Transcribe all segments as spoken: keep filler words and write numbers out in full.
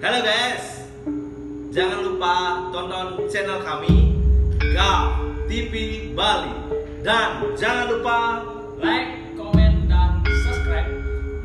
Halo guys, jangan lupa tonton channel kami, Gaf T V Bali. Dan jangan lupa like, komen, dan subscribe.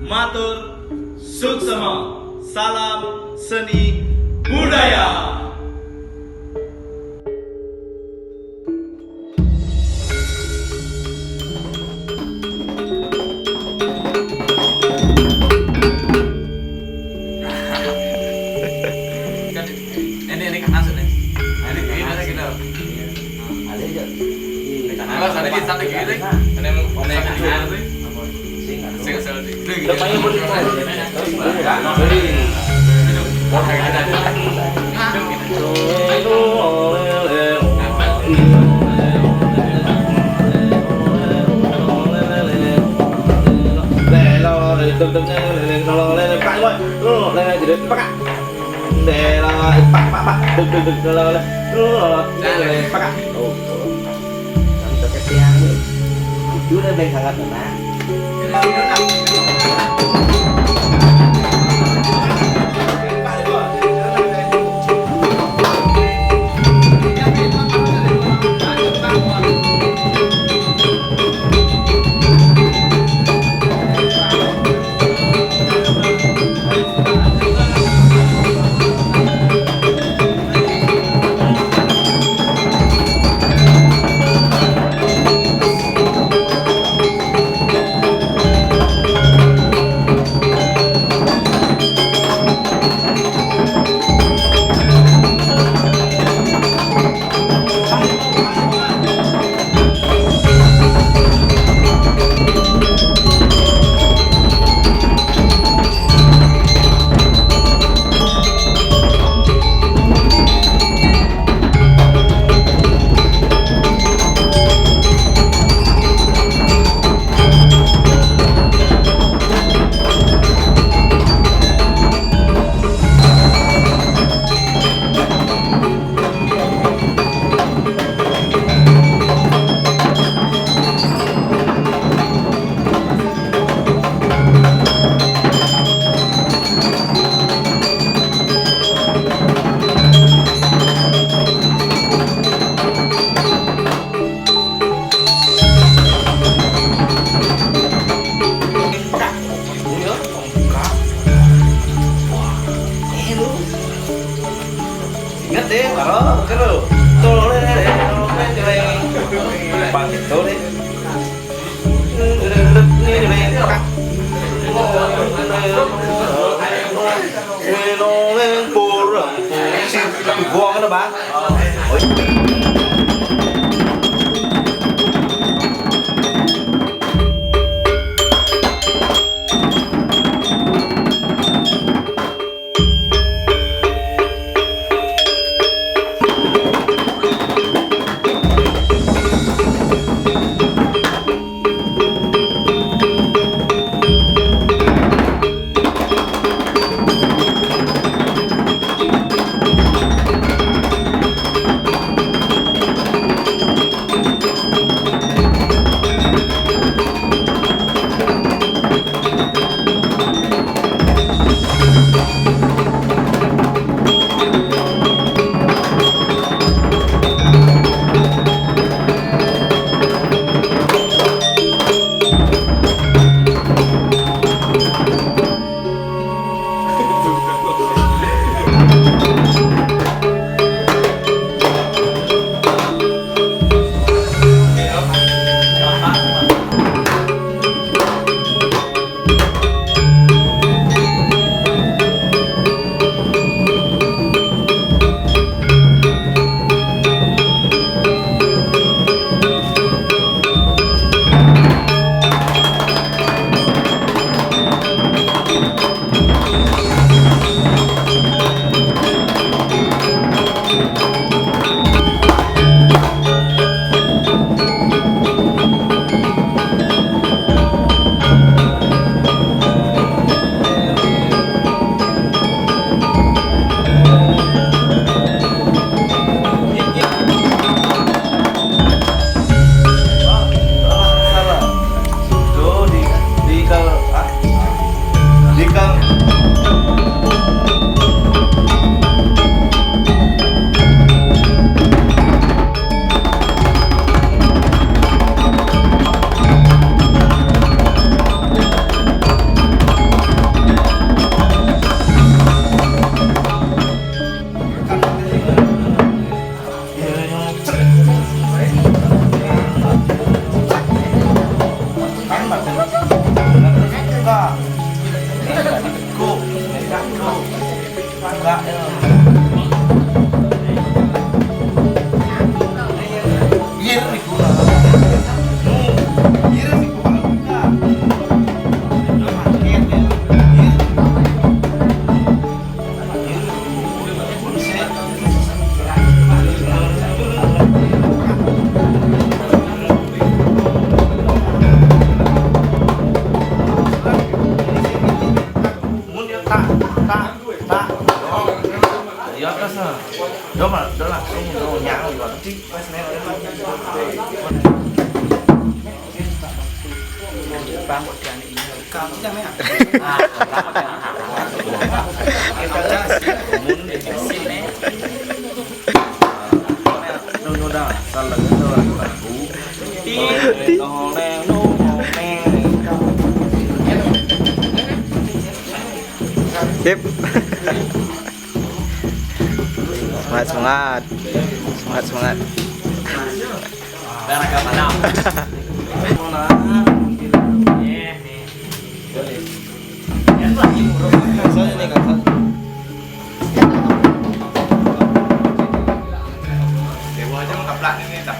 Matur suksma. Salam seni budaya. Ini, ini kan hasilnya. Ini gini aja gitu. Ada aja. Kalau sana kita sampai gini, ini mau sampai gini. Sing asal sih. Depannya boleh. Pak, pak, pak. Duduk, duduk, duduk, duduk. Pak. Oh, gitu. Nang joget tiang. Jujur, Beng, sangat tenang. Ingat deh, kalau kalau tolere, tolere, tolere. Pak, tolere. Buang kan, Bang? Mun dia tak, tak, tak. Dia atas lah. Dia mah, dia langsung, dia nyang juga. Cik, pas nengok dia mah. Bang, kok dia ini? Kamu sih namanya? Ah, kamu sih namanya? Kita gas. Mun di sini. Nung, nung, dah, salah, salah, salah. Ti. Nong, neng, nong, nong, neng. Sip. Semangat, semangat. Semangat, semangat. Biar agak padam. Iya, nih. Boleh. Soalnya nih, Kak. Dewa aja mau kaplak ini, tak.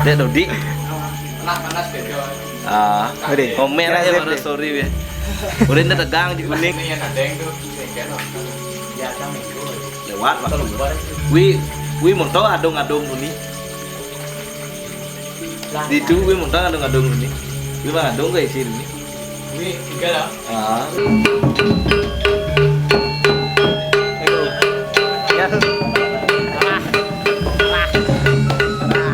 Dek Dodi. Ah, Ade. Komen aja baru story ya. Udah ini tegang di kuning. Lewat lah. Wi, wi mun tau adung-adung kuning. Di tu wi mun tau adung-adung kuning. Wi mah adung gak isi kuning. Wi tiga lah. Ah. Ya. Alah. Alah. Alah.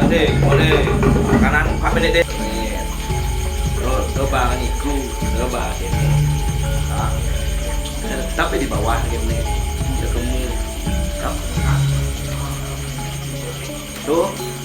Deh, boleh. Kanan, Pak Pendek deh. Nih. Tuh, coba kan iku, coba deh. Nah. Tapi di bawah gini. Ketemu. Tuh.